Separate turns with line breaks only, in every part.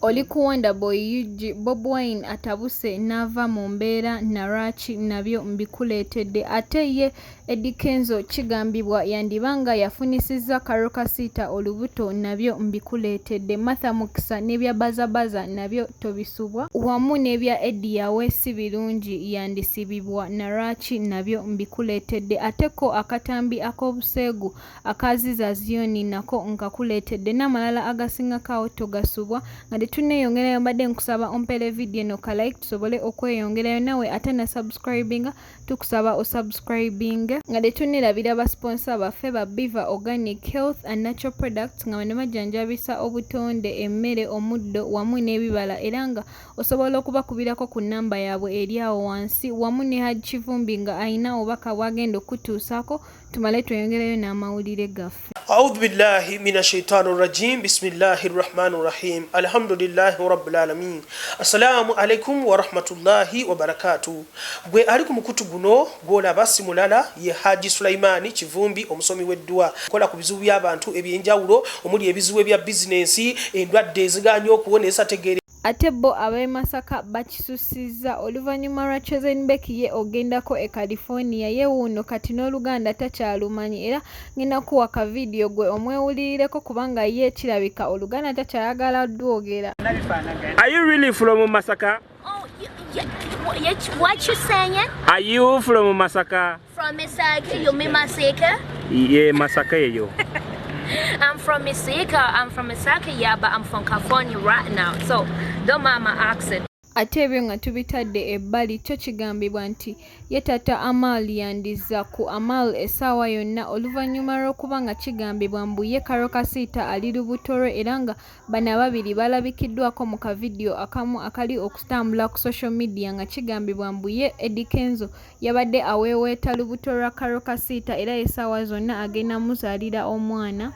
Oli ku Wonderboy Ug, Bob Wine atabuse n'ava mu mbeera na lwaki nabyo mbikuleetedde. Ate ye Eddy Kenzo kigambibwa yandiba nga yafunisizza Karole Kasita olubuto nabyo mbikuleetedde. Martha Mukisa n'ebya Baza Baza nabyo tobisubwa. Wamu n'ebya Eddy Yawe si birungi yandisibibwa na lwaki nabyo mbikuleetedde. Ate ko akatambi ak'obuseegu aka Ziza Zioni nako nkakuleetedde n'amalala agasingako awo togasubwa. Nga tetunneyongerayo mbadde nkusaba ompeere vidiyo eno ka like tusobole okweyongerayo nawe ate na subscribinga tukusaba osubscribinge. Nga tetunnerabira ba sponsor baffe ba Biva Organic Health and Natural Products nga bano bajjanjabisa obutonde, emmere, omuddo wamu n'ebibala era nga osobola okubakubirako ku nnamba yaabwe eri awo wansi wamu ne Hajj Kivumbi nga alina obubaka bw'agenda okukutuusaako tumale tweyongereyo n'amawulire gaffe.
Audhu billahi mina shaitani rajim bismillahi rahmani rahim alhamdulillahi rabbil alamin assalamu alaikum warahmatullahi wabarakatu. Gwe ali ku mukutu guno gwolaba si mulala ye Haji Sulaimani Kivumbi, omusomi w'edduwa, kola ku bizibu by'abantu eby'enjawulo omuli ebizibu ebya bizinensi, endwadde eziganye okuwona ezisategeere.
Ate bo ab'e Masaka bakisussizza oluvannyuma lwa Chosen Becky ye ogendako e California ye wuuno kati n'Oluganda takyalumanyi era ngenda kukuwa ka vidiyo gwe omwewulirireko kubanga ye kirabika Oluganda takyayagala lwogera.
Are you really from Masaka?
Oh, yeah, yeah, what you saying?
Are you from Masaka?
From Masaka, you mean Masaka?
Yeah, Masaka eyo.
I'm from Masaka, I'm from Masaka, yeah, but I'm from California right now. So don't mind my accent.
Ate ebyo nga tubitadde ebbali, kyo kigambibwa nti ye taata Amal yandizza ku Amal essaawa yonna oluvannyuma lw'okuba nga kigambibwa mbu ye Karole Kasita ali lubuto lwe era nga bano ababiri balabikiddwako mu kavidiyo akamu akali okutambula ku social media nga kigambibwa mbu ye Eddy Kenzo yabadde aweeweeta lubuto lwa Karole Kasita era essaawa zonna agenda muzaalira omwana.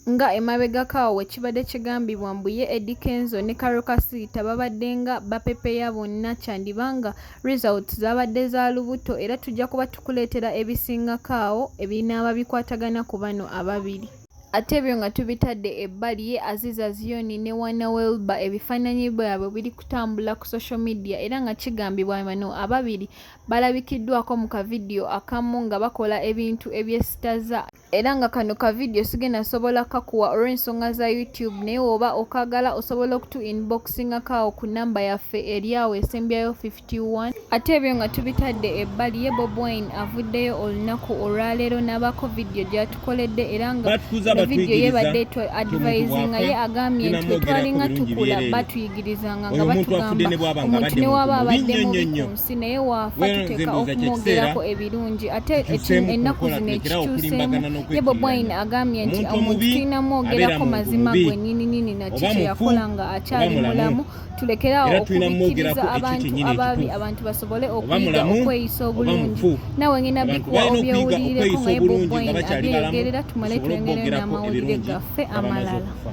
Nga emabegako awo we kibadde kigambibwa mbu ye Eddy Kenzo ne Karole Kasita babadde nga bapepeya bonna kyandiba nga results zaabadde za lubuto era tujja kuba tukuleetera ebisingako awo ebinaaba bikwatagana ku bano ababiri. Ate ebyo nga tubitadde ebbali, ye Aziza Zioni ne Wana Welba ebifaananyi byabwe biri kutambula ku social media era nga kigambibwa bano ababiri balabikiddwako mu kavidiyo akamu nga bakola ebintu ebyesitaza era nga kano kavidiyo sigenda sobola kakuwa olw'ensonga za YouTube naye woba okagala osobola okutu inboxingako awo ku namba yaffe eri awo esembyayo 51. Ate ebyo nga tubitadde ebbali, ye Bob Wine avuddeyo olunaku olwaleero n'abaako vidiyo gy'atukoledde era nga
Batukuza
eno vidiyo
batuyigiriza
yebadde tu
nti omuntu
advisinga ye
bw'afa
agambye nti bwe
tunamwogerako
twalinga
birungi
tukula
byereere.
batuyigirizanga nga
Oyo omuntu afudde
batugamba
ne bw'aba nga
omuntu
abadde
ne
muntu
waba
mubi
abadde
nnyo nnyo
mubi
nnyo.
ku nsi naye waafa
Well, nze
tuteeka
ndowooza kye kiseera
okumwogerako ebirungi ate
tukyuseemu ku
ennaku
nkola
zino
tulekerawo
ekikyuseemu
okulimbagana
ye Bob Wine
n'okwekkiriranya.
agambye nti
Omuntu
omuntu
omubi
tulina
abeera
mwogerako
muntu
mazima
mubi,
gwe nnyini nnyini naki
oba
kye
mufu
yakola nga
oba
akyali
mulamu.
mulamu tulekeraawo
Era tulina
okubikkiriza
mwogerako ekyo
abantu
kyennyini
ababi
ekituufu.
abantu basobole
Oba
okuyiga
mulamu
okweyisa
oba
obulungi.
mufu.
Naawe ngenda
Abantu
bikuwa
balina okuyiga
obyewulirireko
okweyisa
nga ye Bob
obulungi nga
Wine
bakyali balamu
abyeyogerera tumale
tusobole
tweyongereyo
okuboogerako
n'amawulire
ebirungi
gaffe
nga bamaze
amalala.
okufa.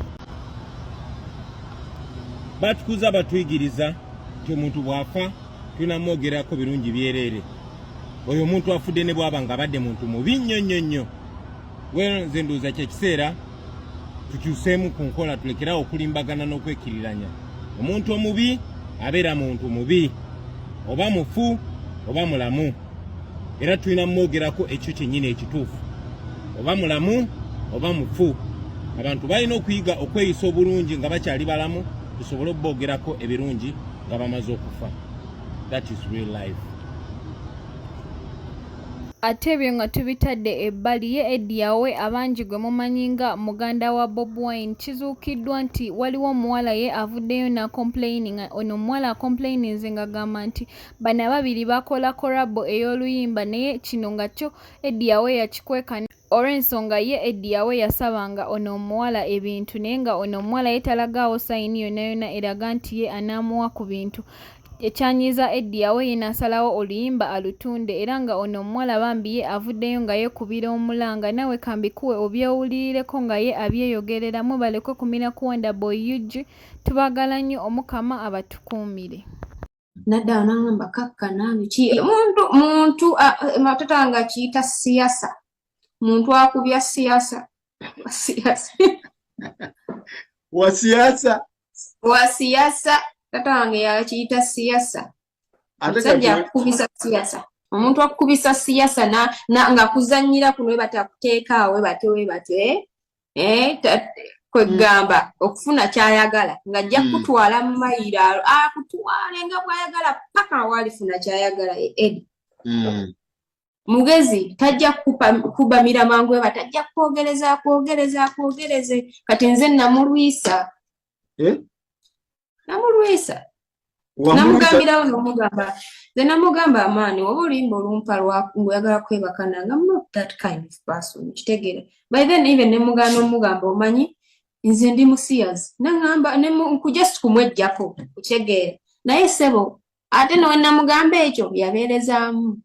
Batukuza batuyigiriza nti omuntu bw'afa tulina mwogerako birungi byereere. Oyo omuntu afudde ne bw'aba nga abadde muntu mubi nnyo nnyo nnyo. Well, nze ndowooza kye kiseera tukyuseemu ku nkola tulekerawo okulimbagana n'okwekkiriranya. Omuntu omubi abeera muntu mubi, oba mufu oba mulamu. Era tulina mwogerako ekyo kyennyini ekituufu, oba mulamu oba mufu. Abantu balina okuyiga okweyisa obulungi nga bakyali balamu tusobole okuboogerako ebirungi nga bamaze okufa. That is real life.
Ate ebyo nga tubitadde ebbali, ye Eddy Yawe abangi gwe mumanyi nga muganda wa Bob Wine kizuukiddwa nti waliwo omuwala ye avuddeyo n'acomplaininga. Ono omuwala acomplaininze ng'agamba nti bano ababiri bakola collabo ey'oluyimba naye kino nga kyo Eddy Yawe yakikweka olw'ensonga ye Eddy Yawe yasabanga ono omuwala ebintu naye nga ono omuwala ye talagaawo sayini yonna yonna eraga nti ye anaamuwa ku bintu. Ekyanyiiza Eddy Yawe ye n'asalawo oluyimba alutunde era nga ono omuwala bambi ye avuddeyo nga yeekubira omulanga naawe kambikuwe obyewulirireko nga ye abyeyogerera mwebale kwekumira ku Wonderboy UG tubaagala nnyo Omukama abatukuumire.
Nadda awo n'aŋŋamba kakkana biki muntu muntu tata nga akiyita siyasa muntu akubya siyasa siyasa
wa siasa.
Wa siyasa, tata wange yakiyita siyasa.
Ate
Omusajja
kati
akukubisa siyasa, omuntu akukubisa siyasa ng'akuzannyira kuno we batakuteeka awo, we batyo we batyo, eh? Eh, kwegamba okufuna ky'ayagala ng'ajja kukutwala mu mayiro, akutwale nga bw'ayagala paka awalifuna ky'ayagala. Edi mugezi, tajja kubamira mangu, eba tajja kwogereza, akwogereza, akwogereze. Kati nze namulwisa.
Eh?
Namulwisa.
Wamulwisa?
Namugambirawo, nomugamba, nze namugamba, amaani oba oluyimba olumpa ng'oyagala kwebaka nange, I'm not that kind of person, kitegeera? By then even nemugaana omugamba, omanyi nze ndi musiyazi, naŋŋamba just kumwejjako, kukitegeera? Naye ssebo, ate nowe namugamba ekyo yabeerezaamu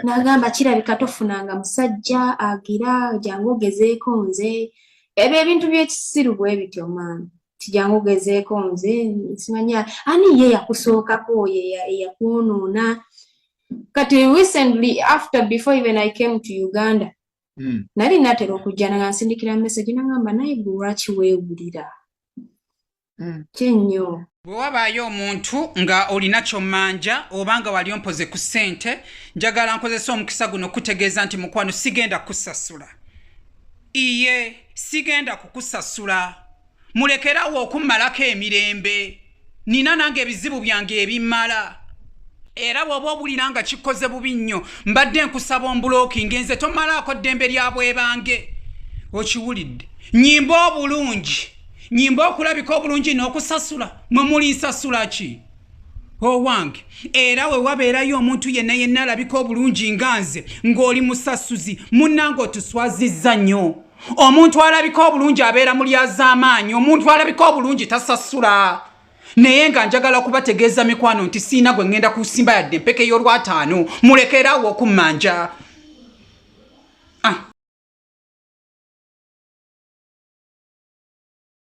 n'agamba, kirabika tofunanga musajja agira, jangu ogezeeko nze. Ebyo ebintu by'ekisiru bwe bityo, maani, tijangu ogezeeko nze, simanya ani ye yakusookako, ye yakwonoona. Kati recently, after, before even I came to Uganda, nali natera okujja, nga nsindikira message, nagamba, naye gwe lwaki weewulira kyennyo?
Bwe wabaayo omuntu nga olina ky'ommanja oba nga wali ompoze ku ssente, njagala nkozesa omukisa guno kutegeeza nti, mukwano, sigenda kukusasula. Iye, sigenda kukusasula. Mulekerawo okummalako emirembe. Nina nange ebizibu byange ebimmala. Era bw'oba obulira nga kikoze bubi nnyo, mbadde nkusaba omblockinga. Nze tomalaako ddembe lya bwebange, okiwulidde? Nyimba obulungi, nyimba okulabika obulungi n'okusasula. Mwe mulinsasula ki, owange? Era we wabeerayo omuntu yenna yenna alabika obulungi nga nze ng'oli musasuzi, munnange, otuswazizza nnyo. Omuntu alabika obulungi abeera mulyazaamaanyi. Omuntu alabika obulungi tasasula. Naye nga njagala kubategeeza, mikwano, nti siina gwe ŋŋenda kusimba yadde empeke y'olwataano. Mulekeraawo okummanja.